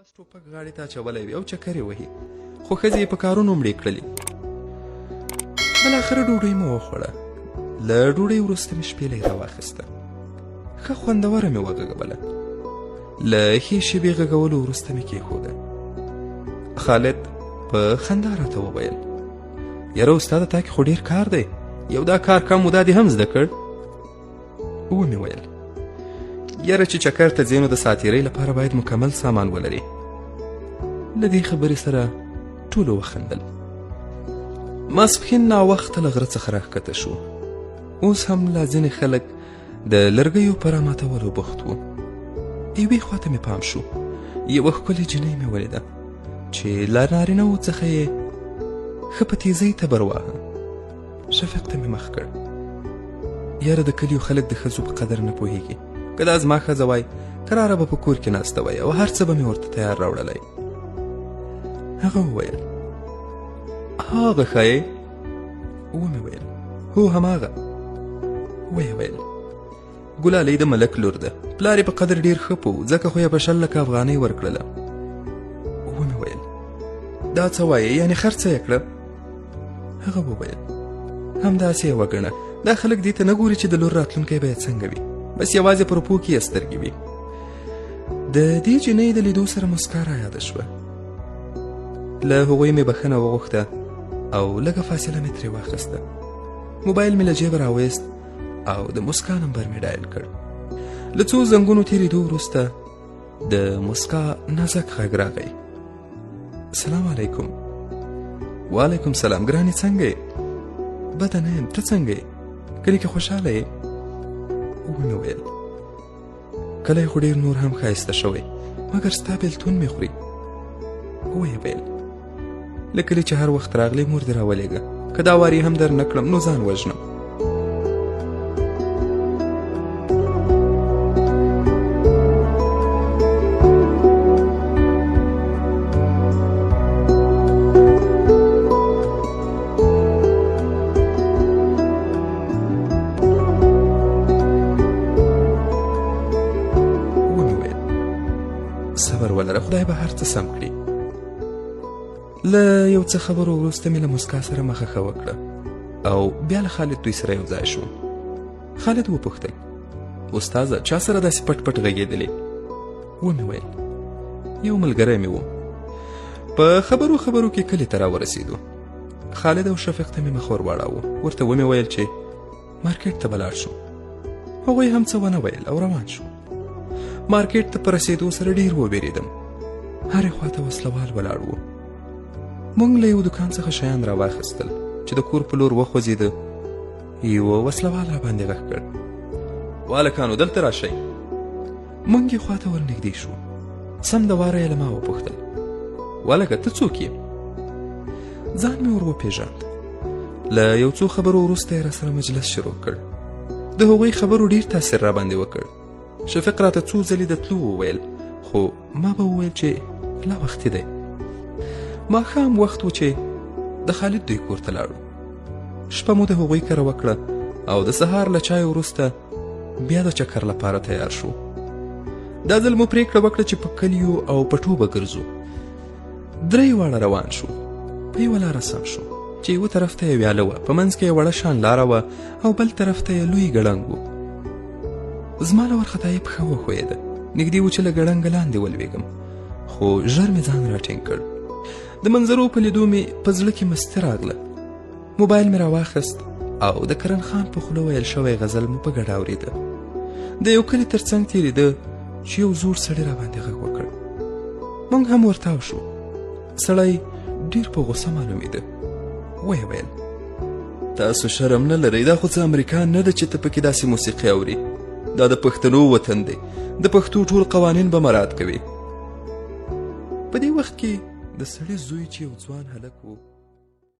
بس ټوپک غاړې ته اچولی وي او چکرې وهي، خو ښځې یې په کارونو مړې کړلې. بالاخره ډوډۍ مو وخوړه. له ډوډۍ وروسته مې شپېلۍ راواخیسته، ښه خوندوره مې وغږوله. له ښې شېبې غږولو وروسته مې کېښوده. خالد په خندا راته وویل: یاره استاده، تا کې خو ډېر کار دی، یو دا کار کم و، دا دې هم زده کړ. ومې ویل: یاره چې چکر ته ځې نو د ساعتېرۍ لپاره باید مکمل سامان ولرې. له دې خبرې سره ټولو وخندل. ماسپښین ناوخته له غره څخه راښکته شو. اوس هم لا ځینې خلک د لرګیو په راماتولو بوخت وو. یوې خواته مې پام شو، یوه ښکلې جینۍ مې ولیده چې له نارینه وو څخه یې ښه په تیزۍ تبر واهه. شفیق ته مې مخ کړ: یاره د کلیو خلک د ښځو په قدر نه پوهیږي، که دا زما ښځه وای کراره به په کور کې ناسته وای او هر څه به مې ورته تیار راوړلی. هغه وویل: هغه ښایې؟ ومې ویل: هو هماغه. ویې ویل: ګلالۍ د ملک لور ده، پلار یې په قدر ډېر ښه پوه، ځکه خو یې په 20 لکه افغانۍ ورکړله. ومې ویل: دا څه وایې، یعنې خرڅه یې کړه؟ هغه وویل: همداسې یې وګڼه، دا خلک دې ته نه ګوري چې د لور راتلونکی به یې څنګه وي، بس یوازې په روپو کې یې سترګې وي. د دې جینۍ د لیدو سره مسکا را یاده شوه. له هغوی مې بښنه وغوښته او لږه فاصله مې ترې واخیسته. موبایل مې له جیبه راویست او د مسکا نمبر مې ډایل کړ. له څو زنګونو تېرېدو وروسته د مسکا نازک غږ راغی: سلام علیکم. وعلیکم سلام ګرانې، څنګه یې؟ بده نه یم، ته څنګه یې؟ کلي کې خوشحاله یې؟ ومې ویل: کلی خو ډېر نور هم ښایسته شوی، مګر ستا بېلتون مې خوري. ویې ویل: له کلي چې هر وخت راغلې مور دې راولېږه، که دا واري هم در نه کړم نو ځان وژنم. ومې ویل: صبر ولره، خدای به هر څه سم کړي. له یو څه خبرو وروسته مې له مسکا سره مخه ښه وکړه او بیا له خالد دوی سره یو ځای شوم. خالد وپوښتل: استاذه، چا سره داسې پټ پټ غږېدلې؟ ومې ویل: یو ملګری مې و. په خبرو خبرو کې کلي ته راورسېدو. خالد او شفیق ته مې مخ ور واړاوه، ورته ومې ویل چې مارکیټ ته به لاړ شو. هغوی هم څه ونه ویل او روان شو. مارکیټ ته په رسېدو سره ډېر وبېرېدم. هرې خواته وسلوال ولاړ وو. موږ له یو دکان څخه شیان راواخیستل چې د کور په لور وخوځېده. یوه وسلوال راباندې غږ کړ: والکانو دلته راشئ. موږ یې خواته ورنږدې شو. سم د واره یې له ما وپوښتل: والکه ته څوک یې؟ ځان مې ور وپېژاند. له یو څو خبرو وروسته یې راسره مجلس شروع کړ. د هغوی خبرو ډېر تاثیر راباندې وکړ. شفیق راته څو ځلې د تلو وویل، خو ما به وویل چې لا وختي دی. ماښام وخت و چې د خالد دوی کور ته لاړو. شپه مو د هغوی کره وکړه او د سهار له چایو وروسته بیا د چکر لپاره تیار شو. دا ځل مو پرېکړه وکړه چې په کلیو او پټو به ګرځو. درې واړه روان شو. په یوه لاره سم شو چې یوه طرف ته یې ویاله وه، په منځ کې یې وړه شان لاره وه او بل طرف ته یې لوی ګړنګ و. زما له وارخطایۍ پښه وښویېده، نږدې و چې له ګړنګه لاندې ولوېږم، خو ژر مې ځان راټینګ کړ. د منظرو په لیدو مې په زړه کې مستي راغله. موبایل مې راواخیست او د کرن خان په خوله ویل شوی غزل مو په ګډه اورېده. د یو کلي تر څنګ تېرېده چې یو زوړ سړي راباندې غږ وکړ. موږ هم ورتاو شو. سړی ډېر په غوسه معلومېده. ویې ویل: تاسو شرم نه لرئ، دا خو څه امریکا نه ده چې ته پکې داسې موسیقي اوري. دا د پښتنو وطن دی، د پښتو ټول قوانین به مراعات کوي. په دې وخت کې د سړي زوی چې یو ځوان هلک و